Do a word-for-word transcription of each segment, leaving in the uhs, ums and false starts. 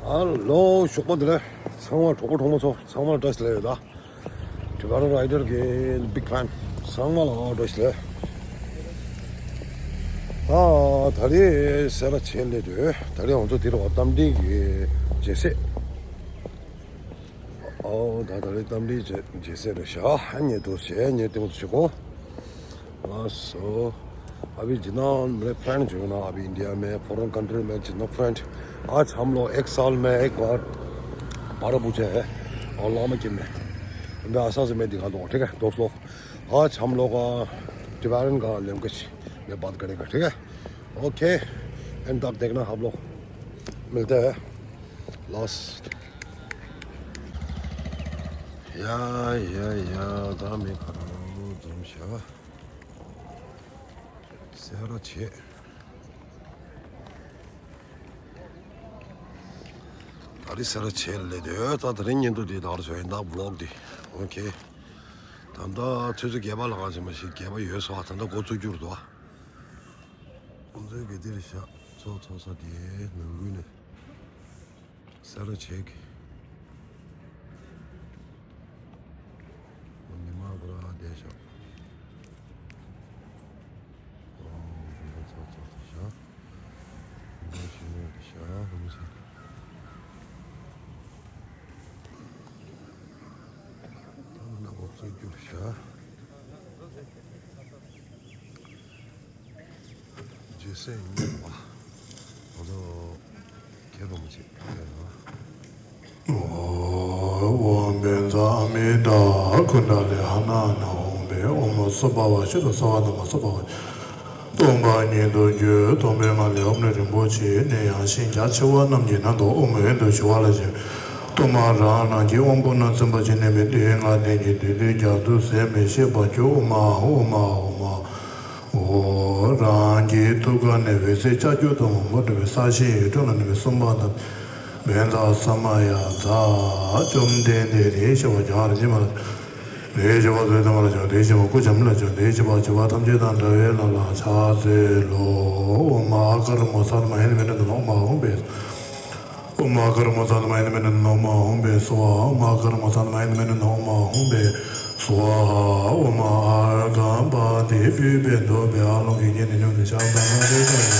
ཨ་ལོ། ཞོགས་པ་བདེ་ལེགས། ཚང་མ་གྲོགས་པོ་གྲོགས་མོ་ཚོ་ཚང་མར་བཀྲ་ཤིས་བདེ་ལེགས་ཡོད་ད། Tibetan Rider གི་big fan ཚང་མ་ལ་བཀྲ་ཤིས་བདེ་ལེགས། ཨ་ད་རེས་སེ་ར་བྱེས་སླེབས་དུས་ད་རེས་ང་ཚོ་འདིར་བ་རྟ་མགྲིན་གྱི་རྒྱལ་སྲས། ཨོ་ད་ད་རེས་རྟ་མགྲིན་རྒྱལ་རྒྱལ་སྲས་རེད་ཤག་ཉེ་དུ་བྱས་ཉེ་དུ་ཆུ་ཀོ། ལགས་སོ། अभी जितना मेरे फ्रेंड जो है ना, अभी इंडिया में, फॉरेन कंट्री में जितना फ्रेंड, आज हम लोग एक साल में एक बार बारह पूजा है और लामा के में। मैं आसान से मैं दिखा दूंगा, ठीक है दोस्त लोग। आज हम लोग का टिबेटन का लैंग्वेज में बात करेगा, ठीक है। ओके, एंड तक देखना आप लोग, मिलते हैं लास्ट। या या या दामी खरो जमशा। སེ་ར་བྱེས། ད་རེས་སེ་ར་བྱེས་སླེབས་དུས་ད་དེ་རིང་ཉིན་ཐོ་འདི་ད་རེས་བཟོས་ཡིན་ད་vlog འདི། ཨོ་ཁེ། ད་ལྟ་ཆུ་ཚོད་བརྒྱད་པ་ལྷག་ཙམ་ཞིག་བརྒྱད་པ་ཡོལ་སོང་། ད་ལྟ་འགོ་བཙུགས་རྒྱུ་རེད་དོ། ཁོང་ཚོའི་གི་འདིར་ཤག་ཚོགས་ཚོགས་ས་དེའི་ནང་ཁུལ་ནས། སེ་ར་བྱེས་ཀྱི། ཉི་མ་ཁོ་ར་བསྡད་ཤག་ཨོ་ཉི་མ་ཚ་ཚ་ཚ་ཤག་ཉི་མ་ཤི་ནས་དེ་ཤག་ཧུམ་ཤག་ད་ནང་ལ་འགོ་བཙུགས་རྒྱུ་ཤག་རྗེས་སེ་ཡིན་པ། ང་ཚོ་ཁྱེད་རང་མི་བྱེད་ཁྱེད་རང་། ཨོ། ཨོཾ་བཛྲ་ཨ་མི་ཏ་ཀུན་ཏ་ལི་ཧ་ན་ན་ཧོམ་བེ། ཨོཾ་སྭ་བྷཱ་ཝ་ཤུདྡྷ་སྭ་བྷཱ་ཐ་མ་སྭ་བྷཱ་ཝ། སྟོང་པ་ཉིད་དུ་གྱུར། སྟོང་པའི་ངང་ལས་ཧཱུྃ་ལས་རིན་པོ་ཆེ་ནས་ཡང་ཤིང་རྒྱ་ཆེ་བ་རྣམས་ཀྱི་ནང་དུ་ཨོཾ་ཡོད་དོ་ཞུ་བ་ལ་ཞེན། གཏོར་མ་རང་རང་གི་དབང་པོ་རྣམས་ཚིམ་པར་བྱས་ནས་མི་བདེ་བའི་ངང་ལྡན་གྱི་བདུད་སྡེ་རྒྱ་མཚོ་ཟད་མི་ཤེས་པར་གྱུར། ཨོཾ་ཨཱཿཧཱུྃ་ཨོཾ་ཨཱཿཧཱུྃ་ཨཱཿཧཱུྃ། ཨོ། རང་གི་ཐུགས་ཀ་ནས་འོད་ཟེར་ལྕགས་ཀྱུ་དང་མ་བུ་འདྲ་བའི་ས་གཞི་ཡི་ཁྲོད་ལ་གནས་པའི་སྲུང་མ་དང་། བཛྲ་ས་མ་ཡ་བཛྲ། བཅོམ་ལྡན་འདས་རེ་ཞིག་པ་རྒྱ་རེ་ཞིག་པ། རེ་ཞིག་པ་ཚོའི་ཐ་མ་ལ་བྱོན། རེ་ཞིག་པ་སྐུ་ཅམ་ལ་བྱོན། རེ་ཞིག་པ་བྱིས་པ་ཐམས་ཅད་དང་འདྲ་བའི་ལམ་ལ་ཕྱག་འཚལ་ལོ། ཨོཾ་ཨཱཿ་ཀ་ར་མ་ཚ་ཏ་མ་ཧེ་ནི་མེ་ནི་ནོ། ཨོཾ་ཨཱཿཧཱུྃ་བེ། ཨོཾ་ཨཱཿཀརྨ་ཚ་ཏ་མ་ཧེ་ནི་མེ་ནི་ནོ། ཨོཾ་ཨཱཿཧཱུྃ་བེ་སྭཱ་ཧཱ། ཨོཾ་ཨཱཿཀརྨ་ཚ་ཏ་མ་ཧེ་ནི་མེ་ནི་ནོ། ཨོཾ་ཨཱཿཧཱུྃ་བེ་སྭཱ་ཧཱ། ཨོཾ་ཨཱཿཧཱརྒྷཾ་པཱ་ཏི་པུཥྤེ་ཏོ་བེ། ཨ་ལོ་གི་རྒྱན་ནི་ཉུང་དུ་ཤར་དང་ལྷ་རེ་ཤར་རེ།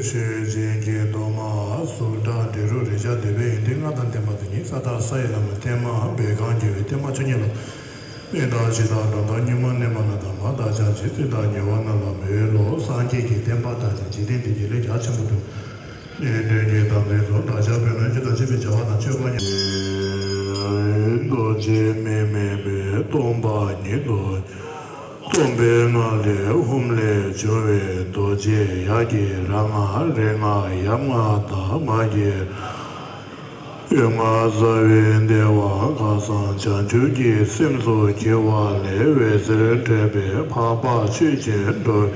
ཆོས་ཆེན་གྱི་མདོ་མ་སུ་ཏྲ་ཏྲི་རུ་རེ་ཅ་དེ་བའི་ཡོན་ཏན་ལྔ་དང་ལྡན་པ་དེ་ཉིད་ས་བདག་ས་ཡི་བླ་མ་བརྟན་མ་བད་ག་རྒྱལ་བའི་བརྟན་མ་ཆོས་ཉིད་ལ། མི་རྟག་འཆི་རྟག་གྲོལ་རྟག་གཉུག་མ་རྣལ་མ་ལ་དམ་པ་བདག་ཅག་ཇི་སྲིད་བདག་ཉེ་བ་རྣམས་ལ་མོས་ལོ། སངས་རྒྱས་ཀྱི་བསྟན་པ་དར་ཞིང་འཇིག་རྟེན་འདི་རྒྱལ་ལ་རྒྱ་ཆེན་པོ་འགྲུབ། ནད་གདོན་གྱི་དམ་ཚིག་སོགས་བདག་ཅག་བོད་ནང་སྤྱི་དང་ཕྱི་པའི་བྱ་བ་དང་སྤྱོད་པ་ཉམས། རྡོ་རྗེ་མི་མེད་པའི་སྟོང་པ་ཉིད་དུ། སྟོང་པའི་ངང་ལས་ཧཱུྃ་ལས་བྱུང་བའི་རྡོ་རྗེ་ཡ་གི་ར་ང་རེ་ང་ཡབ་ང་དང་མ་གི་ཡུམ་ལྔ་རྩ་བའི་བདེ་བ་ཁ་སང་བྱང་ཆུབ་ཀྱི་སེམས་སུ་གྱུར་པ་ལས་འོད་ཟེར་འཕྲོས་པས་འཕགས་པ་མཆོད་ཅིང་འགྲོ་བའི་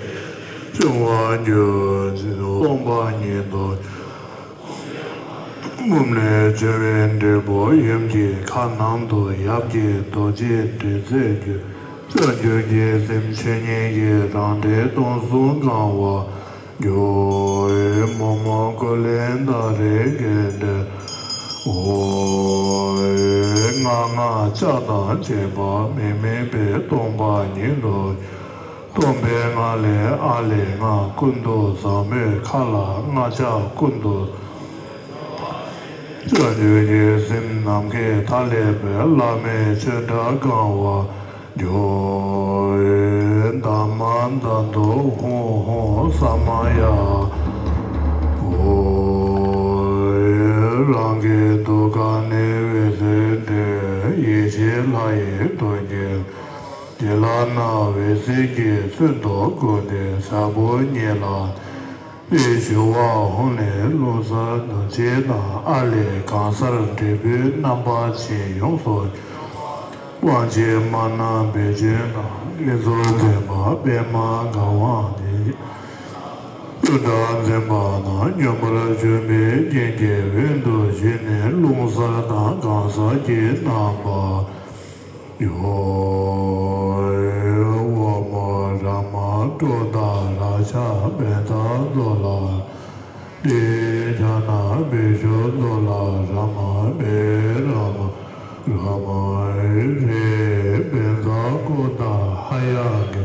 སྐྱོང་བར་འགྱུར། སྟོང་པ་ཉིད་དུ། ཧཱུྃ་ལས་བྱུང་བའི་འབྲས་བུ་ཡུམ་གྱི་ཁ་ནང་དུ་ཡབ་ཀྱི་རྡོ་རྗེ་དྲི་ཟར་གྱུར། བྱང་ཆུབ་ཀྱི་སེམས་ཆོས་ཉིད་ཀྱི་རང་འདྲའི་སྟོང་གསུམ་གང་བར་གྱུར། མོ་མོ་ཀུ་ལེ་ད་རེ་གེ་དྲེ། ཨོ། ང་ང་ཅག་དང་བཅས་པ་མི་དམིགས་པའི་སྟོང་པ་ཉིད་དུ། སྟོང་པའི་ངང་ལས་ཨ་ལས་ང་ཀུན་ཏུ་བཟང་མོའི་ཁ་ལ་ལྔ་ལྕགས་ཀུན་ཏུ། བྱང་ཆུབ་ཀྱི་སེམས་ནམ་མཁའི་མཐའ་ཀླས་པའི་བླ་མའི་ཆོས་སྒྲ་གང་བར་གྱུར། དྷརྨ་དྷཱ་ཏུ་ཧཱུྃ་ཧཱུྃ་ས་མ་ཡ། ཨོ། རང་གི་ཐུགས་ཀ་ནས་འོད་ཟེར་འཕྲོས། ཡེ་ཤེས་ལྷ་ཡི་ཐུགས་ཀྱི། དེ་ལ་ན་འོད་ཟེར་གྱིས་ཚོན་དུ་བཀུག་སྟེ་ཞབས་པུ་གཉིས་ལ་དཔེ་ཞུ་བ། ཧཱུྃ་ལས་རླུང་གསར་རྡོ་རྗེ་དང་། ཨ་ལས་གང་སར་འབྲས་བུའི་རྣམ་པ་ཅན་ཡོངས་སུ། དབང་ཆེན་མ་ཎ་བེ་ཅོན་དང་། ཀུན་རྫོབ་འདྲེན་པ་པདྨ་གང་བ་དེ། བདུན་ཕྲག་འཛིན་པ་ན་སྙོམས་པར་ཞུགས་པའི་རྐྱེན་གྱིས་འོད་དུ་ཞུ་ནས་རླུང་གསར་དང་གང་གསར་གྱི་རྣམ་པ་ཡོད། འོག་མ་རཱ་མ་ཀྲོ་དྷ་རཀྵ་བཛྲ་མཛོ་ལ། དེའི་ཕྱག་ན་བི་ཤྭ་མཛོ་ལ་རཱ་མ་བི་རཱ་མ་རཱ་མ་རེ་བཛྲ་ཀུ་ཏ་ཧ་ཡ་གི།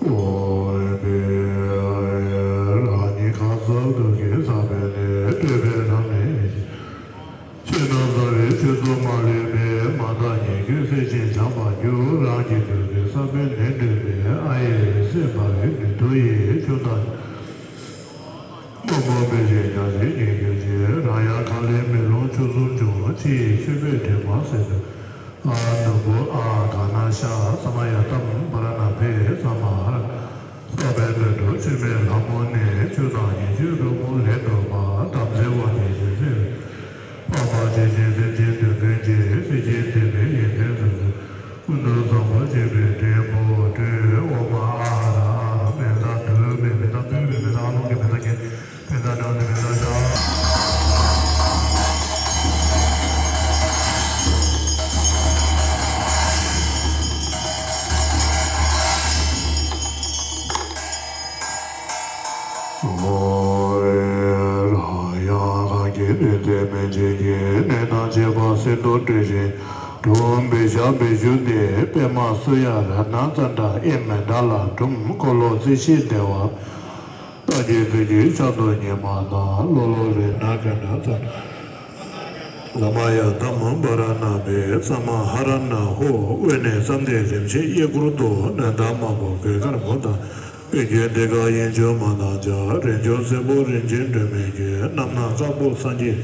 ཨོ་བི་ར་ནི་ཁ་སོ་དུ་གི་ས་བེ་ནི་སྤྲོས་པའི་རང་ནི། ཕྱི་ནང་གསང་བའི་ཆོས་ཚོགས་མ་ལུས་པའི་མ་དག་ཉེས་སྐྱོན་སེལ་ཞིང་བྱང་བར་གྱུར། རང་གི་འདོད་པའི་ས་བོན་ལས་སྤྲོས་པའི་ཨ་ཡེ་སེམས་དཔའ་བའི་ནུས་མཐུ་ཡིས་ཆུ་དང་། མ་མོ་བེ་ཤེ་ཉ་ཟི་ཉེ་གྱུར་ཅིག་རང་ཡང་གང་ལས་མེ་རླུང་ཆུ་གསུམ་འབྱུང་། ཕྱི་ཡི་ཆོས་པའི་དྲི་མ་སེལ་ཚུལ། ཨ་ནུ་བོ་ཨ་ག་ན་ཤ་ས་མ་ཡ་ཏམ་བ་ར་ན་ཕེ་ས་མ་ཧ་ར། ས་བོན་ལས་སྤྲོས་ཆུ་མེ་ལྷ་མོ་ནི། ཆུ་དང་ཉེ་སྤྱོད་རོལ་མོ་ལས་སྒྲོག་པ། དམ་ཚིག་དབང་གིས་བྱིན་གྱིས་བརླབ། འཕགས་པ་ཇི་བཞིན་སེམས་ཅན་དོན་ཀུན་གྱི། སྲིད་ཞིའི་བདེ་བའི་ཡོན་ཏན་སྩོལ་ཚུལ། ཀུན་ཏུ་བཟང་པོ་སྤྱོད་པའི་འབྲས་བུ་སྒྲུབ། ཨོ་མ་ཨ་ཧ་ར་ཨ་ར། མེ་མདའ་དུ་མེ་མེ་མདའ་བུ་མེ་མེ་མདའ་ཨ་ལོང་གི་མེ་མདའ་གི་མེ་མདའ་འདྲ་ནི་མེ་མདའ་ཤ། ཨོ་ར་ཡང་གང་གི་ནུས་རྩལ་སྨན་དཔྱད་ཀྱི་ནད་དང་བཅས་པ་སེལ་དུ་སྤྲུལ་ཞིང་འཁྲུགས། བི་ཤྭ་བི་ཤྭ་སྟེ་པདྨ་སུ་ཡ་རཏྣ་ཙནྡྲ་ཨེ་མཎྜལ་འབུམ། འཁོར་ལོ་རྩིབས་བཞི་བདེ་བ་རྟགས་ཀྱི་རྩེ་གཅིག་ཤར་དུ་ཉི་མ་དང་། ལོ་ལོ་རཏྣ་ཁ་ན་ཙནྡྲ། ས་མ་ཡ་ཏམ་བ་ར་ན་ཕེ་ས་མ་ཧ་ར་ན་ཧོ། དབུས་ནས་བསམ་གཏན་རིན་ཆེན་གཡས་སྐོར་དུ། ནན་ཏན་དམར་པོ་གོས་དཀར་མོ་དང་། དཔལ་གྱི་ཏེ་ག་གཡས་འཇོམས་མ་དང་བཅས། རིན་འཇོམས་སེར་པོ་རིན་ཆེན་སྒྲོན་མེའི་རྒྱན། རྣམ་སྣང་དཀར་པོ་སངས་རྒྱས་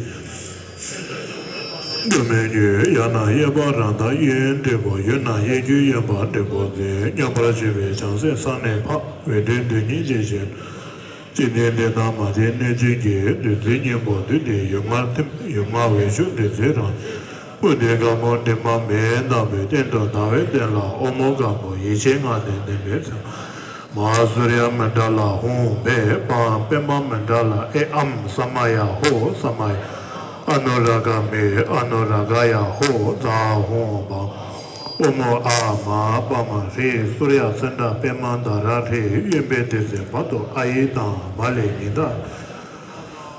སྒྲོན་མེའི་རྒྱན། ཡང་ན་གཡས་པ་རང་དང་གཡོན་འབྲས་བུ། གཡོན་ན་གཡས་བརྒྱུད་གཡོན་པ་འབྲས་བུ་འཛིན། སྙོམས་པར་ཞུགས་པའི་བྱང་སེམས་གསང་གནས་འཕགས། འོད་ལྡན་དོན་གཉིས་རྗེན་ཅན། སྤྱི་དོན་འདི་དང་མ་བྱེད་གནོད་སྦྱིན་གྱི། བདུད་རྩི་སྙིང་པོ་བདུད་སྡེ་ཡུངས་མར་ཐིམ། ཡུངས་མར་འོད་ཆུ་བདུད་རྩིའི་རང་བཞིན། དཔལ་ལྡན་དཀར་མོ་མགྲིན་པ་མེ་ལྟ་བུའི་སྟེང་དུ་ཟླ་བའི་སྟེང་ལ་ཨོ་མོ་དཀར་པོ་ཡེ་ཤེས་ལྔ་ལྡན་ལྡན་པའི་མཚན་མ་སུརྱ་མཎྜལ་ཧཱུྃ་ཕཊ། པདྨ་མཎྜལ་ཨེ་ཨཾ་ས་མ་ཡ་ཧོ། ས་མ་ཡ་ཨ་ནུ་རཱ་ག་མེ་ཨ་ནུ་རཱ་ག་ཡ་ཧོ། ཛཿཧཱུྃ་བཾ། ཨོ་མོ་ཨཱཿ་མ་པདྨ་ཧྲཱིཿ། སུརྱ་ཙནྡྲ་པདྨ་དྷ་ར་ཧྲཱིཿ། གཡོན་པས་བདུད་རྩི་བར་དུ་ཨཱཿ་ཡིག་དང་མ་ལས་ཉི་ཟླ།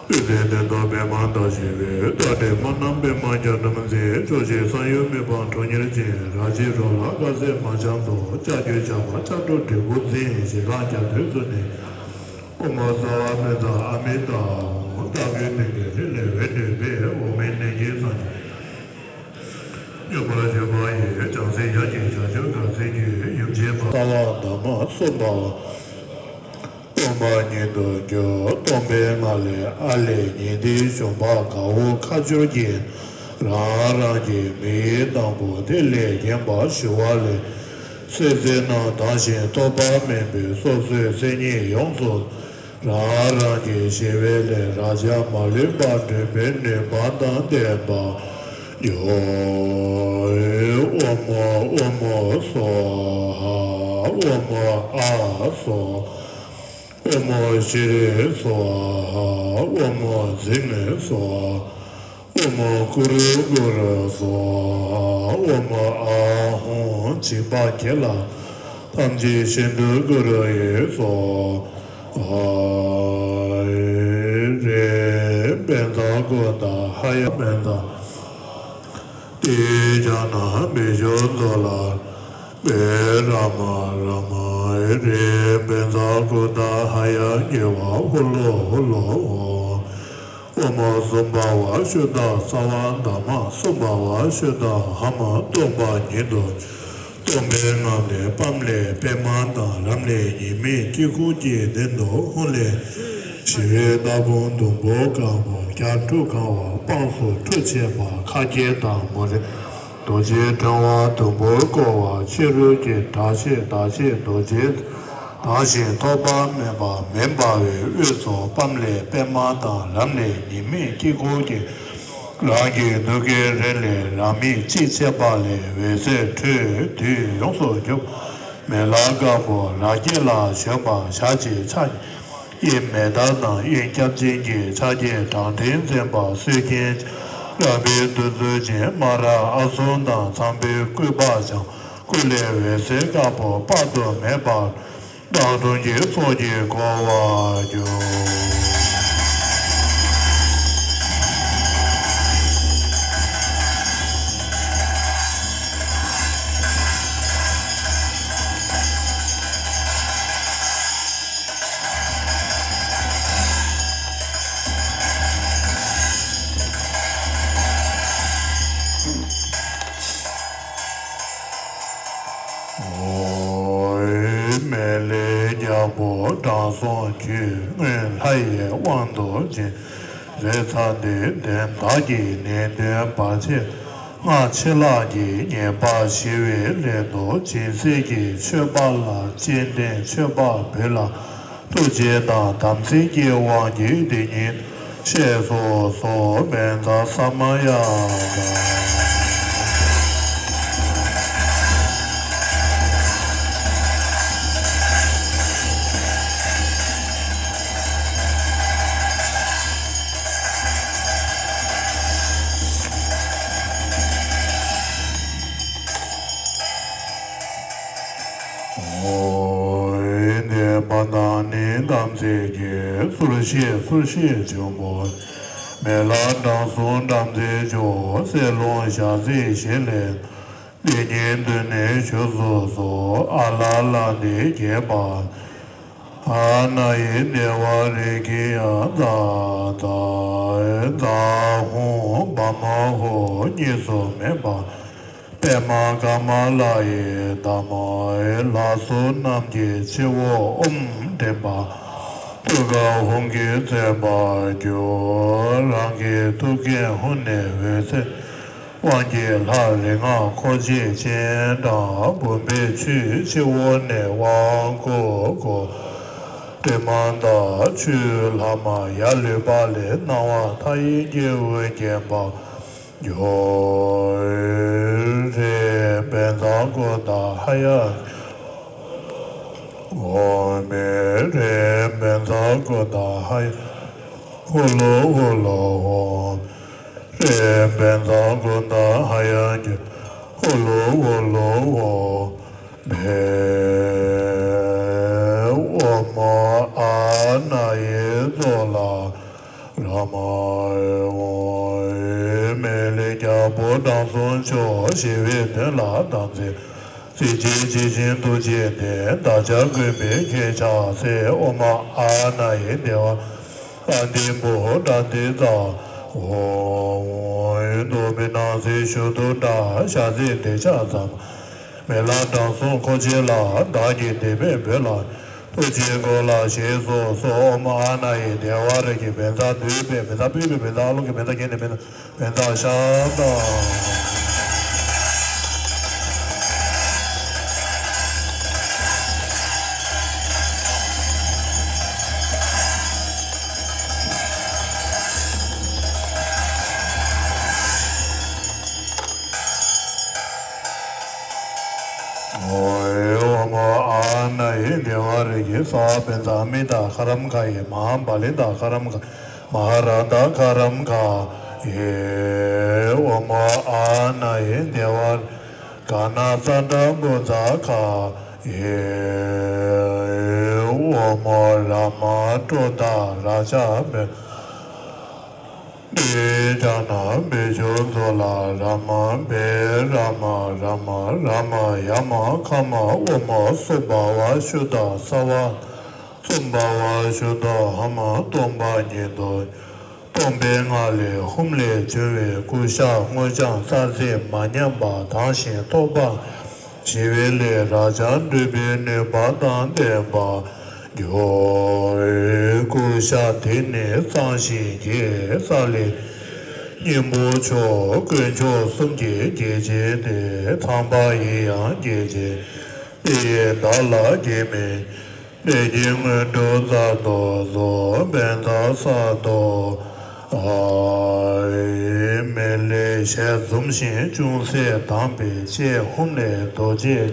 དབུས་པའི་སྟེང་དུ་པདྨ་ཟླ་བཞི་པའི། རྟ་དྲེལ་དམར་རྣམས་པདྨ་རྒྱ་གྲམ་འཛིན། ཕྱོགས་བཞིར་གསང་ཡུམ་མི་ཕམ་ཁྲོ་གཉེར་ཅན། ར་བྱེད་རོ་ལངས་དཀར་ཟས་མ་ཆང་དུ། ལྕགས་ཀྱུ་ཆགས་པ་ལྕགས་སྒྲོག་དྲིལ་བུ་འཛིན། ཞལ་གང་རྒྱ་མཚོས་བརྫུས་ནས། ཨོ་མ་སརྦ་བཛྲ་ཨ་མི་ཏཱ་ཧཱུྃ། ལྟ་བུའི་དོན་གྱི་རི་ལས་འོད་འཕྲོས་པས། འོག་མིན་ནན་གྱི་སངས་རྒྱས་སྙོམས་པར་ཞུགས་པ་ཡི། བྱང་སེམས་ཡར་གྱི་བྱང་ཆུབ་ཀྱི་སེམས་རྒྱུད་ཡུམ་ཆེན་པ། རྩ་བ་འདབ་མ་གསུམ་པ་སྟོང་པ་ཉིད་དུ་གྱུར། སྟོང་པའི་ངང་ལས་ཨ་ལས་ཉི་ཟླའི་ཞུན་པ་དགའ་བོ་ཁ་སྦྱོར་གྱིས། རང་རང་གི་མིག་ཡིད་དང་པོ་དེ་ལས་བརྒྱན་པ་ཞུ་བ་ལས། སེམས་ཅན་རྣམས་དྭངས་ཤིང་རྟོག་པ་མེད་པའི་སོ་སོའི་མཚན་ཉིད་ཡོངས་སུ། རང་རང་གི་ཞི་བའི་ལས་རང་རྐྱ་མ་ལུས་པ་འགྲུབ་པའི་ནུས་པ་དང་ལྡན་པ་ཡོད། ཨོཾ་ཨོཾ་སྭཱ་ཧཱ། ཨོཾ་ཨཱཿ་སྭཱ་ཧཱ། ཨོཾ་ཤྲཱི་སྭཱ་ཧཱ། ཨོཾ་ཛཾ་སྭཱ་ཧཱ། ཨོཾ་ཀུ་རུ་གུ་རུ་སྭཱ་ཧཱ། ཨོཾ་ཨཱཿཧཱུྃ་བྱིན་པ་གྱིས་ལ་ཐམས་ཅད་ཤིན་ཏུ་གུ་རུ་ཡི་སྭཱ་ཧཱ་རེ། བཛྲ་ཀུ་ཏ་ཧ་ཡ་བཛྲ། དེའི་ཕྱག་ན་བི་ཤྭ་མཛོ་ལ་བི་རཱ་མ་རཱ་མ་རེ། བཛྲ་ཀུ་ཏ་ཧ་ཡ་ཉེ་བར་ཧུ་ལོ་ཧུ་ལོ་ཧཱུྃ། ཨོཾ་སུ་པ་བ་ཤུདྡྷ་སརྦ་དྷརྨ། སུ་པ་བ་ཤུདྡྷ་ཨ་ཧཾ། སྟོང་པ་ཉིད་དུ་སྟོང་པའི་ངང་ལས་པདྨ་ལས་པདྨ་དང་ལམ་ལས་ཉི་མའི་དཀྱིལ་འཁོར་གྱི་སྟེང་དུ་ཧཱུྃ་ལས་ཞི་བའི་རྟ་གོང་ཟླུམ་པོ་དཀར་པོ་རྒྱ་ཁྲུ་གང་བ་དཔངས་སུ་ཁྲུ་ཕྱེད་པ་ཁ་རྒྱན་དང་མུ་རེ་རྡོ་རྗེ་ཕྲེང་བ་ཟླུམ་པོས་བསྐོར་བ་ཕྱི་རོལ་གྱི་བྲག་ཕྱེད་ཟླ་ཕྱེད་རྡོ་རྗེ་དང་ཞིང་ཐོགས་པ་མེད་པ་མེ་འབར་བའི་དབུས་སུ་པདྨ་ལས་པདྨ་དང་ལམ་ལས་ཉི་མའི་དཀྱིལ་འཁོར་གྱི་རང་གི་ཐུགས་ཀའི་རི་ལས་རང་མིང་ཅི་འཆད་པ་ལས་འོད་ཟེར་འཕྲོས་དུས་ཡོངས་སུ་གྱུར། མེ་ལྷ་དཀར་པོ་ར་སྐྱེས་ལ་བྱོན་པ་ཞག་གཅིག་ཕྱག་གཉིས་གཡོན་མེ་སྟག་དང་གཡོན་སྐྱབས་ཆེན་གྱི་ཕྱག་རྒྱས་དྲང་ཕྲེང་འཛིན་པ་གསེར་གྱི་རལ་པའི་གདུགས་ཚོད་ཅིང་སྨ་ར་ཨ་སུར་དང་ཚངས་པའི་སྐུད་པ་འཆང་། སྐུ་ལས་འོད་ཟེར་དཀར་པོ་དཔག་ཏུ་མེད་པ། སྟག་གདོང་གི་ཚོགས་ཀྱིས་བསྐོར་བར་གྱུར། ཨོ། མེ་ལྷའི་རྒྱལ་པོ་དྲང་སྲོང་ཁྱོད། སྔོན་ལྷ་ཡི་དབང་དུ་བྱས། རེ་ཚ་འདི་དོན་བདག་གིས་ནན་ཏན་བར་ཆད། སྔགས་ཕྱི་ལྷག་གི་ཉེས་པ་ཞི་བའི་སླད་དུ། སྦྱིན་སྲེག་གི་མཆོད་པ་ལ། སྤྱན་འདྲེན་མཆོད་པ་འབུལ་ལ། ཐུགས་རྗེ་དང་དམ་ཚིག་གི་དབང་གིས་འདི་ཉིད་གཤེགས་སུ་གསོལ། བཛྲ་ས་མ་ཡ་ཝཱ་ཧཱ། ཨོ། འདི་པ་དང་ནི་དམ་ཚིག་གི། གསུར་བཞེས་གསུར་བཞེས་འབྱུང་པོ། མེ་ལྷ་དྲང་སྲོང་བྲམ་ཟེ་མཆོག་སྲེད་ལོང་ཞག་ཚི་བཞི་ལས། འདི་ཉིད་དུ་ནི་བཞུགས་སུ་གསོལ། ཨ་ལ་ལ་འདི་རྒྱས་པ། ཨ་ན་ཡེ་དེ་ཝ་རི་ཀི་ཡ་ཛ་ཛ་ཛ་ཧུ་བ་མ་ཧོ་གཉིས་སུ་མེད་པ། པདྨ་ཀ་མ་ལ་ཡི་འདབ་མ། ལྷ་ཚོགས་རྣམས་ཀྱི་སྤྱི་བོར་ཨོཾ་འདྲེན་པ། ཐུགས་ཀར་ཧཱུྃ་གིས་མཛད་པར་གྱུར། རང་གི་ཐུགས་ཀའི་ཧཱུྃ་ནི་འོད་ཟེར་དབང་གི་ལྷ་རིགས་ལྔ་འཁོར་བཅས་སྤྱན་དྲངས། བུམ་པའི་ཆུས་སྤྱི་བོ་ནས་དབང་བསྐུར་བསྐུར། དྲི་མ་དག་ཆུའི་ལྷག་མ་ཡར་ལུད་པ་ལས་སྣང་བ་མཐའ་ཡས་ཀྱི་འོད་བརྒྱན་པར་གྱུར། རེ་བཛྲ་ཀུ་ཏ་ཧ་ཡ། ཨོཾ། རེ་བཛྲ་ཀུ་ཏ་ཧ་ཡ། ཧུ་ལུ་ཧུ་ལུ་ཧོ། རེ་བཛྲ་ཀུ་ཏ་ཧ་ཡ་ཧུ་ལུ་ཧུ་ལུ་ཧོ། བྷེ། ཨོཾ་ཨ་ན་ཡེ་ཛོ་ལ་ར་མ། ཨོཾ། མེ་ལྷའི་རྒྱལ་པོ་དྲང་སྲོང་མཆོག་ཞི་བའི་དོན་ལ་དམ་ཚིག་གཟི་བརྗིད་ཇི་བཞིན་ཐུགས་རྗེ་ལྡན། བདག་ཅག་མགོན་པོའི་ཁྱེད་ཕྱག་འཚལ། ཨོཾ་ཨ་ན་ཡེ་དེ་ཝ་ཨ་ཏི་བྷོ་ཌ་ཏི་ཙ། ཨོཾ། རྡོ་བའི་ནང་གསེས་ཞུ་དུ་འདྲ། ཞག་ཚི་དེ་ཕྱག་ཙམ། མེ་ལྷ་དྲང་སྲོང་འཁོར་བཅས་ལ། བདག་གིས་དེ་བས་འབུལ་ལ། ཐུགས་རྗེའི་སྒོ་ལ་ཞེས་སུ་གསོལ། ཨོཾ་ཨ་ན་ཡེ་དེ་ཝ་རི་ཀི། བཛྲ་འདུས་པའི་བཛྲ། འབུལ་བའི་བཛྲ། ཨ་ལོ་ཀེ་བཛྲ། རྒྱན་ནི་བཛྲ། བཛྲ་ཤ་ཏ། ཨོཾ་ཨ་ན་ཡེ་དེ་ཝ་རི་ཀི། ས་བཛྲ་མི་ཏ་ག་རམ་ག་ཡེ། མ་བ་ལི་ཏ་ག་རམ་ག། མ་ཧ་ར་ཏ་ག་རམ་ག་ཡེ། ཨོཾ་ཨ་ན་ཡེ་དེ་ཝ་རི། ག་ན་ཙ་ཏྲ་བྷུ་ཛ་ག་ཡེ། ཨོཾ་ར་མ་ཀྲོ་ཏ་ར་ཛ་བྷེ། བྷེ་ཛ་ན་བྷེ་ཛོ་ཛོ་ལ་ར་མ། བྷེ་ར་མ་ར་མ་ར་མ་ཡ་མ་ཁ་མ། ཨོཾ་སུ་བྷ་ཝ་ཤུདྡྷ་སརྦ། སུ་བྷ་ཝ་ཤུདྡྷ་ཨ་མ་སྟོང་པ་ཉིད་དོ། སྟོང་པའི་ངང་ལས་ཧཱུྃ་ལས་བྱུང་བའི་སྐུ་ཤ་དངོས་འཆང་རྩ་ཟད་མ་ཉམས་པ་དྭངས་ཤིང་ཐོགས་པ་ཞི་བའི་ལྷའི་རཀྵ་སྤྲུལ་པའི་ནུས་པ་དང་ལྡན་པར་གྱུར། སྐུ་ཤ་དེ་ནི་གཙང་ཞིང་རྒྱས་ས་ལས་སྙིང་པོ་མཆོག་དཀོན་མཆོག་གསུམ་གྱི་རྒྱལ་ཆེན་ཏེ། ཚངས་པ་ཡི་ཡང་རྒྱལ་ཆེན་ཏེ། བདག་ལ་དགྱེས་མའི་ལས་ཀྱི་དངོས་གྲུབ་སྩལ་དུ་གསོལ། བཛྲ་ས་ཏྭ། ཨ། མེ་ལྷའི་ཞལ་འཛུམ་ཞིང་ཅུང་ཟད་དྭངས་པའི་ལྕེ་ཧཱུྃ་ལས་རྡོ་རྗེ།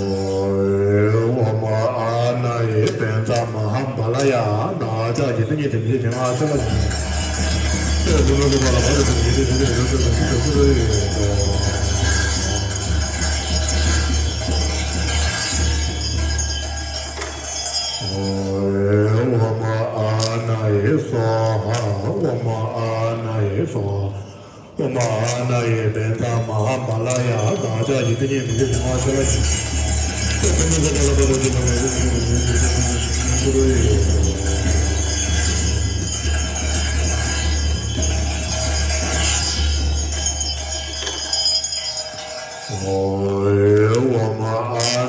ཨོཾ་ཨ་ན་ཡེ་བཛྲ་མ་ཧཱ་བ་ལ་ཡ། ན་ཅག་གི་ཏིང་ངེ་འཛིན་ཞེས་བྱ་ང་ཅག་ལ་ཞིང་། ཏེ་ཟུར་ན་ཟུར་པ་ལ་བ་དང་ཟུར་ཉེ་དེ་ཟུར་དེ་ཟུར་དེ་ཟུར་དེ་ཟུར་དེ་ཡོད་དོ། ཨོཾ་ཨ་ན་ཡེ་སྭཱ་ཧཱ། ཨོཾ་ཨ་ན་ཡེ་སྭཱ་ཧཱ། ཨོཾ་ཨ་ན་ཡེ་བཛྲ་མ་ཧཱ་བ་ལ་ཡ། ན་ཅག་གི་ཏིང་ངེ་འཛིན་ཞེས་བྱ་ང་ཅག་ལ་ཞིང་། ཏེ་ཟུར་ན་ཟུར་པ་ལ་བ་དང་ཟུར་དེ་ཟུར་དེ་ཟུར་དེ་ཟུར་དེ་ཟུར་དེ་ཡོད་དོ། ཨོ་མ་ཨ་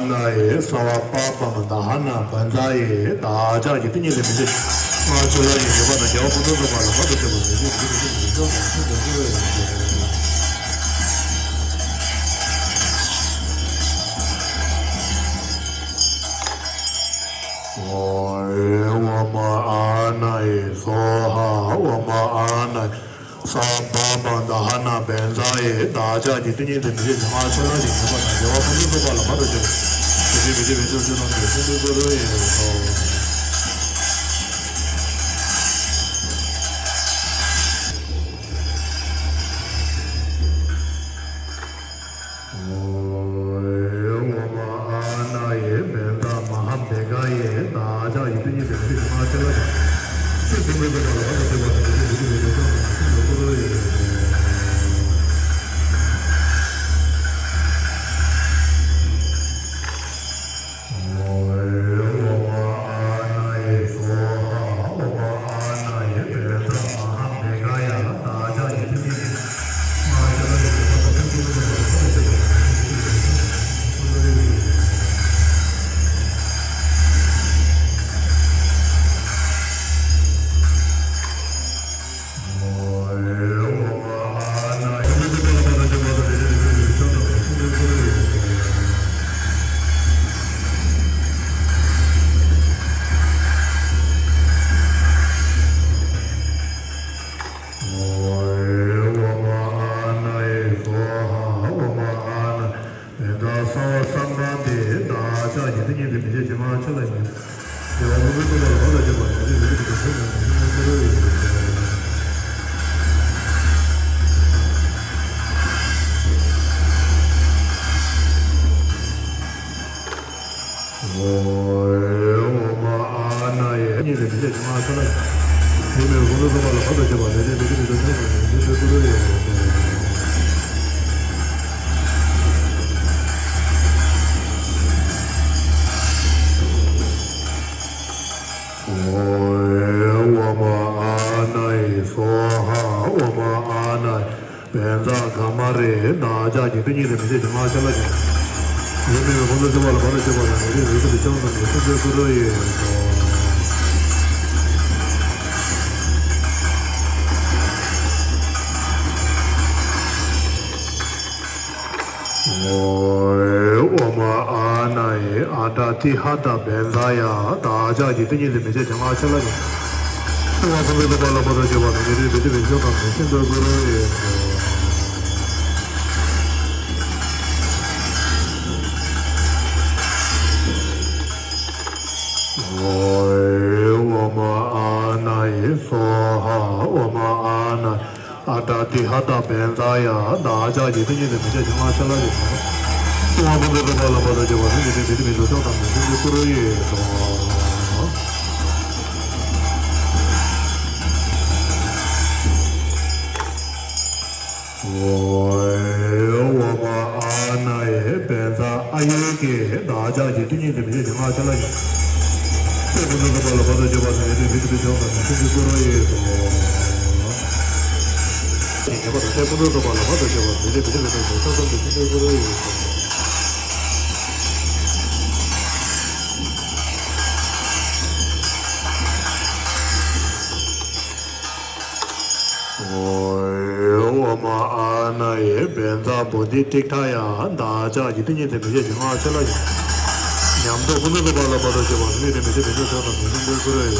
ན་ཡེ་སྭ་བ་པ་པ་མ་ད་ཧ་ན་བཛྲ་ཡེ་བདག་ཅག་གི་ཏིང་ངེ་འཛིན་མི་མཇེད་ལྔ་ཆོས་ལ་ཡི་ཉེས་པ་དང་རྒྱལ་བ་ཀུན་ཏུ་རྫོགས་པ་ལ་བར་དུ་གཅོད་པ་མི་མཇེད་མི་མཇེད་མི་མཇེད་མི་མཇེད་མི་མཇེད། ཨོ་མ་ཨ་ན་ཡེ་སྭཱ་ཧཱ། ཨོ་མ་ཨ་ན་ཡེ་སྭཱ་བྷ་བ་ད་ཧ་ན་བཛྲ་ཡེ་བདག་ཅག་གི་ཏིང་ངེ་འཛིན་མི་མཇེད་ལྔ་ཆོས་ལ་ཡི་ཉེས་པ་དང་རྒྱལ་བ་ཀུན་ཏུ་རྫོགས་པ་ལ་བར་དུ་གཅོད་པ་མི་མཇེད་མི་མཇེད་མི་མཇེད་མི་མཇེད་ཆོས་རྣམས་ཀྱི་སེམས་ཀྱི་སྐུ་རུ་ཡིན་ནོ། ཨོ་མ་ཨ་ན་ཡེ་བཛྲ་མ་ཧཱ་བེ་ག་ཡེ་བདག་ཅག་གི་ཏིང་ངེ་འཛིན་མི་མཇེད་ལྔ་ཆོས་ལ་ཡི་ཆོས་ཀུན་ཏུ་རྫོགས་པ་ལ་བར་དུ་གཅོད་པ་དང་མི་མཇེད་མི་མཇེད་མི་མཇེད་ཆོས་རྣམས་ཀྱི་སེམས་ཀྱི་སྐུ་རུ་ཡིན་ནོ། ཨོ་མ་ཨ་ན་ཡེ་སྭཱ་ཧཱ། ཨོ་མ་ཨ་ན་ཡེ་བཛྲ་མ་ཧཱ་བེ་ག་ཡེ་བདག་ཅག་གི་ཏིང་ངེ་འཛིན་མི་མཇེད་ལྔ་ཆོས་ལ་ཡི་ཉེས་པ་དང་རྒྱལ་བ་ཀུན་ཏུ་རྫོགས་པ་ལ་བར་དུ་གཅོད་པ་དང་མི་མཇེད་མི་མཇེད་མི་མཇེད་ཆོས་རྣམས་ཀྱི་སེམས་ཀྱི་སྐུ་རུ་ཡིན་ནོ། ཨོ་མ་ཨ་ན་ཡེ་སྭཱ་ཧཱ། ཨོ་མ་ཨ་ན་ཡེ་བཛྲ་སྭ་བ་སམ་བྷ་ཝེ་བདག་ཅག་གི་ཏིང་ངེ་འཛིན་མི་མཇེད་ལྔ་ཆོས་ལ་ཡི་ཉེས་པ་དང་རྒྱལ་བ་ཀུན་ཏུ་རྫོགས་པ་ལ་བར་དུ་གཅོད་པ་དང་མི་མཇེད་མི་མཇེད་མི་མཇེད་ཆོས་རྣམས་ཀྱི་སེམས་ཀྱི་སྐུ་རུ་ཡིན་ནོ། ཨོ་མ་ཨ་ན་ཡེ་ཉེས་པའི་མི་མཇེད་ལྔ་ཆོས་ལ་ཡི་ཉེས་པ་ཀུན་ཏུ་རྫོགས་པ་ལ་བར་དུ་གཅོད་པ་དང་མི་མཇེད་མི་མཇེད་མི་མཇེད་ཆོས་རྣམས་ཀྱི་སེམས་ཀྱི་སྐུ་རུ་ཡིན་ནོ། ཨོ་མ་ཨ་ན་ཡེ་སྭཱ་ཧཱ། ཨོ་མ་ཨ་ན་ཡེ་བཛྲ་ག་མ་རེ་བདག་ཅག་གི་ཏིང་ངེ་འཛིན་མི་མཇེད་ལྔ་ཆོས་ལ་ཡི་ཉེས་པ་ཀུན་ཏུ་རྫོགས་པ་ལ་བར་དུ་གཅོད་པ་དང་མི་མཇེད་མི་མཇེད་ཆོས་རྣམས་ཀྱི་སེམས་ཀྱི་སྐུ་རུ་ཡིན་ནོ། ཨོ་མ་ཨ་ན་ཡེ་ཨ་ཏ་ཏི་ཧ་ཏ་བཛྲ་ཡེ་བདག་ཅག་གི་ཏིང་ངེ་འཛིན་མི་མཇེད་ལྔ་ཆོས་ལ་ཡི་ཉེས་པ་ཀུན་ཏུ་རྫོགས་པ་ལ་བར་དུ་གཅོད་པ་དང་མི་མཇེད་མི་མཇེད་ཆོས་རྣམས་ཀྱི་སེམས་ཀྱི་སྐུ་རུ་ཡིན་ནོ། ཨོ་མ་ཨ་ན་ཡེ་སྭཱ་ཧཱ། ཨོ་མ་ཨ་ན་ཡེ་ཨ་ཏ་ཏི་ཧ་ཏ་བཛྲ་ཡེ་བདག་ཅག་གི་ཏིང་ངེ་འཛིན་མི་མཇེད་ལྔ་ཆོས་ལ་ཡི་ཉེས་པ་ཀུན་ཏུ་རྫོགས་པ་ལ་བར་དུ་གཅོད་པ་དང་མི་མཇེད་མི་མཇེད་མི་མཇེད་ཆོས་རྣམས་ཀྱི་སེམས་ཀྱི་སྐུ་རུ་ཡིན་ནོ། ཨོ་མ་ཨ་ན་ཡེ་བཛྲ་ཨ་ཡོ་ག་ཡེ་བདག་ཅག་གི་ཏིང་ངེ་འཛིན་མི་མཇེད་ལྔ་ཆོས་ལ་ཡི་ཉེས་པ་ཀུན་ཏུ་རྫོགས་པ་ལ་བར་དུ་གཅོད་པ་དང་མི་མཇེད་མི་མཇེད་ཆོས་རྣམས་ཀྱི་སེམས་ཀྱི་སྐུ་རུ་ཡིན་ནོ། ཉེས་པ་དང་ཉེས་པ་ཀུན་ཏུ་རྫོགས་པ་ལ་བར་དུ་གཅོད་པ་དང་མི་མཇེད་མི་མཇེད་མི་མཇེད་ཆོས་རྣམས་ཀྱི་སེམས་ཀྱི་སྐུ་རུ་ཡིན་ནོ། ཨོ་མ་ཨ་ན་ཡེ་བཛྲ་བོ་དྷི་ཏིཏྟ་ཡེ་བདག་ཅག་གི་ཏིང་ངེ་འཛིན་མི་མཇེད་ལྔ་ཆོས་ལ་ཡི་ཉེས་པ་ཀུན་ཏུ་རྫོགས་པ་ལ་བར་དུ་གཅོད་པ་དང་མི་མཇེད་མི་མཇེད་ཆོས་རྣམས་ཀྱི་སེམས་ཀྱི་སྐུ་རུ་ཡིན་ནོ།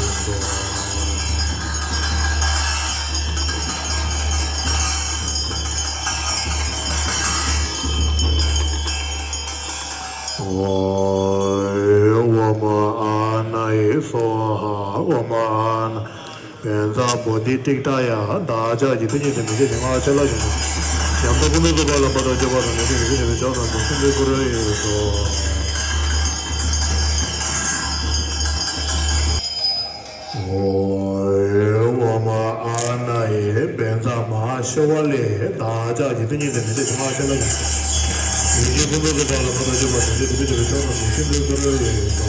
ཨོ་མ་ཨ་ན་ཡེ་སྭཱ་ཧཱ། ཨོ་མ་ཨ་ན་ཡེ་བཛྲ་བོ་དྷི་ཏིཏྟ་ཡེ་བདག་ཅག་གི་ཏིང་ངེ་འཛིན་མི་མཇེད་ལྔ་ཆོས་ལ་ཡི་ཉེས་པ་ཀུན་ཏུ་རྫོགས་པ་ལ་བར་དུ་གཅོད་པ་དང་མི་མཇེད་མི་མཇེད་མི་མཇེད་ཆོས་རྣམས་ཀྱི་སེམས་ཀྱི་སྐུ་རུ་ཡིན་ནོ། ཨོ་མ་ཨ་ན་ཡེ་བཛྲ་མ་ཧཱ་ཤི་ཝ་ལེ་བདག་ཅག་གི་ཏིང་ངེ་འཛིན་མི་མཇེད་ལྔ་ཆོས་ལ་ཡི་ཉེས་པ་ཀུན་ཏུ་རྫོགས་པ་ལ་བར་དུ་གཅོད་པ་དང་མི་མཇེད་མི་མཇེད་ཆོས་རྣམས་ཀྱི་སེམས་ཀྱི་སྐུ་རུ་ཡིན་ནོ།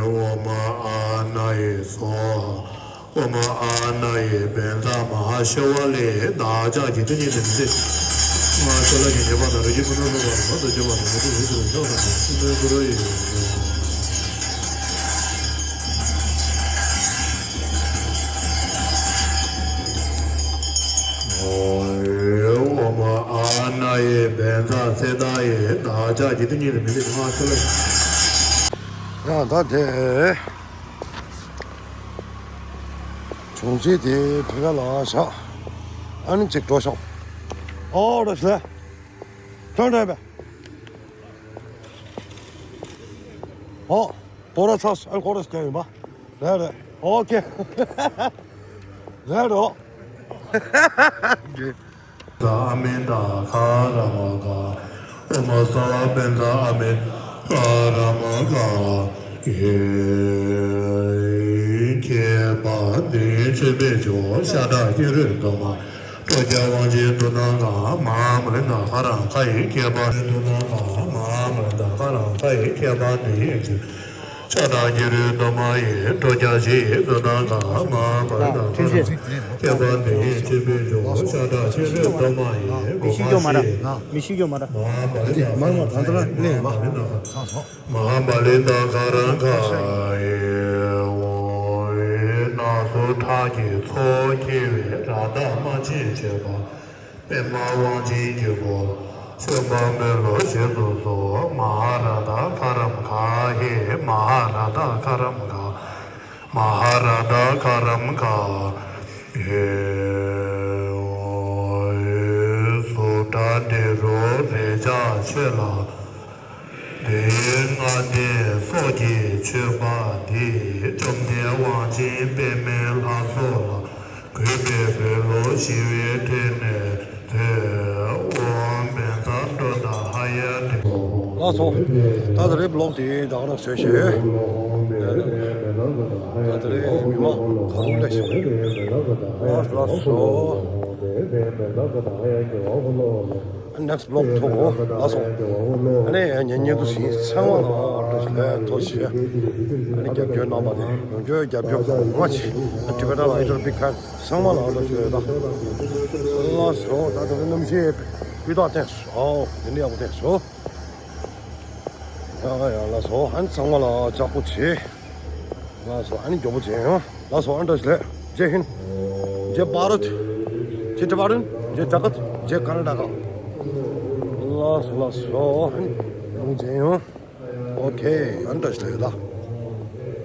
ཨོ་ ཨོཾ་ཨཱཿནཱ་ཡེ་བཛྲ་མ་ཧཱ་ཤཱ་བ་ལི་བདག་ཅག་གི་ཏིང་ངེ་འཛིན་མི་ཚེ། སྔར་ཆོས་ལ་ཉེ་བ་དང་རིགས་ཀྱི་ཕུང་ནང་ལུས་པ་མ་དང་བཅས་པ་དང་མ་དུ་རིགས་དུ་ཆགས་པ་དང་སྲིད་པའི་ཀུ་རུ་ཡི། ཨོཾ་ཨཱཿནཱ་ཡེ་བཛྲ་ཙིཏྟཱ་ཡེ་བདག་ཅག་གི་ཏིང་ངེ་འཛིན་མི་ཚེ། སྔར་ཆོས་ལ། ཡང་ད་དེ། བྱུང་རྗེས་དེ་བོད་པ་ལ་བཞག་ཨ་ནི་གཅིག་འགྲོ་ཤོག་ཨོ་རེ་ཤི་ལེ། ཁྱོད་འདྲ་བས། ཨོ། པོ་ར་ཚགས་ཨན་ཁོ་ར་སྐྱ་ཡིན་པ། རེད་རེད། ཨོ་ཀེ། རེད་རོ། ཨ་མི་ཏ་ཁ་ར་མ་ག་ཨོཾ་སརྦ་བཛྲ་ཨ་མི་ཏ་ཁ་ར་མ་ག་ཨེ། ཁྱད་པར་འདི་ཡིས་ཆོས་འཕེལ་འགྱུར། ཤ་ཁྲག་ཀེང་རུས་གཏོར་མ་ཁྲོ་རྒྱལ་དབང་ཆེན་མཐུ་སྣང་གང་། མ་ཧཱ་མ་ལི་ཏ་ཁ་ར་མ་ག་ཡེ། ཁྱད་པར་མཐུ་སྣང་གང་། མ་ཧཱ་མ་ལི་ཏ་ཁ་ར་མ་ག་ཡེ། ཁྱད་པར་འདི་ཡིས་ཆོས། ཤ་ཁྲག་ཀེང་རུས་གཏོར་མ་ཡེ། ཁྲོ་རྒྱལ་ཞི་ཡི་མཐུ་སྣང་གང་། མ་ཧཱ་མ་ལི་ཏ་ཁ་ར་མ་ག་ཡེ། ཁྱད་པར་འདི་ཡིས་ཆོས་འཕེལ་འགྱུར། ཤ་ཁྲག་ཀེང་རུས་གཏོར་མ་ཡེ། མི་ཤི་རྒྱུ་མ་ར། མི་ཤི་རྒྱུ་མ་ར། མ་ཧཱ་མ་ལི་ཏ་ཁ་ར་མ་ག་ཡེ། མ་ཧཱ་མ་ལི་ཏ་ཁ་ར་མ་ག་ཡེ། ཨོ་ཡེ། སྣ་ཚོགས་ཁྲག་གི་མཚོ་འཁྱིལ་བའི། རཀྟ་དམར་ཆེན་མཆོད་པ། པདྨ་དབང་ཆེན་གྱི་སྐུ། མཆོད་པ་མེ་ལོང་བཞེས་སུ་གསོལ། མ་ཧཱ་རཀྟ་ཁ་ར་མ་ག་ཧེ། མ་ཧཱ་རཀྟ་ཁ་ར་མ་ག་མ་ཧཱ་རཀྟ་ཁ་ར་མ་ག་ཧེ། ཨོ་ཡེ། གཟུགས་སྒྲ་དྲི་རོ་རེག་བྱ་ཆོས་ལ། དེའི་ལྔ་ལྡན་སོགས་ཀྱི་མཆོད་པ་འདི། བཅོམ་ལྡན་དབང་ཆེན་པདྨའི་ལྷ་ཚོགས་ལ། གུས་པས་འབུལ་ལོ་ཞི་བའི་ཕྲིན་ལས་མཛོད། ཨོཾ་བཛྲ་ཀྲོ་དྷ་ཧ་ཡ་ཏི། ལགས་སོ། ད་ད་རེས་བི་ལོག་དེ་ད་ག་རང་བཟོས་ཤག་ད་ད་རེས་མི་མང་ག་རུ་སླེབས་ཤག་ལགས་ལགས་སོ། next vlog ཐོག་ལ་སོང་། ཨ་ནི་ཉན་ཉན་དུ་ཞིག་ཚང་མ་ལ་འགྲོ་ཞིག་ལས་ཐོག་ཞིག་ཨ་ནི་རྒྱབ་སྐྱོར་གནང་བ་དེ་ཡོང་རྒྱུ་རྒྱབ་སྐྱོར་གང་མང་ཞིག་ཨ་ཊི་བེ་ཊ་ལ་ཨི་ཊར་བིག་ཕེན་ཚང་མ་ལ་འགྲོ་ཞིག་ལས་ད། ལགས་སོ། ད་ད་གནམ་གཤིས་སྤུས་དག་ཐེངས་སོ་དེ་འདྲ་ཡག་པོ་ཐེངས་སོ། ཡ་ཡ་ལགས་སོ། ཨ་ནི་ཚང་མ་ལ་ལྕགས་པོ་བྱེད། ལགས་སོ། ཨ་ནི་མགྱོགས་པོ་མཇལ་ཡོང་། ལགས་སོ། ཨ་འདྲ་ཞིག་ལས། ཇེ་ཧིན། ཇེ་བྷ་རད། ཇེ་ཏི་བྷ་རན། ཇེ་ཇ་གཏ། ཇེ་ཀར་ན་ཊ་ཀ། ལགས་སོ་ལགས་སོ། ཨ་ནི་མཇལ་ཡོང་། ཨོ་ཁེ། ཨ་འདྲ་ཞིག་ལས་ད།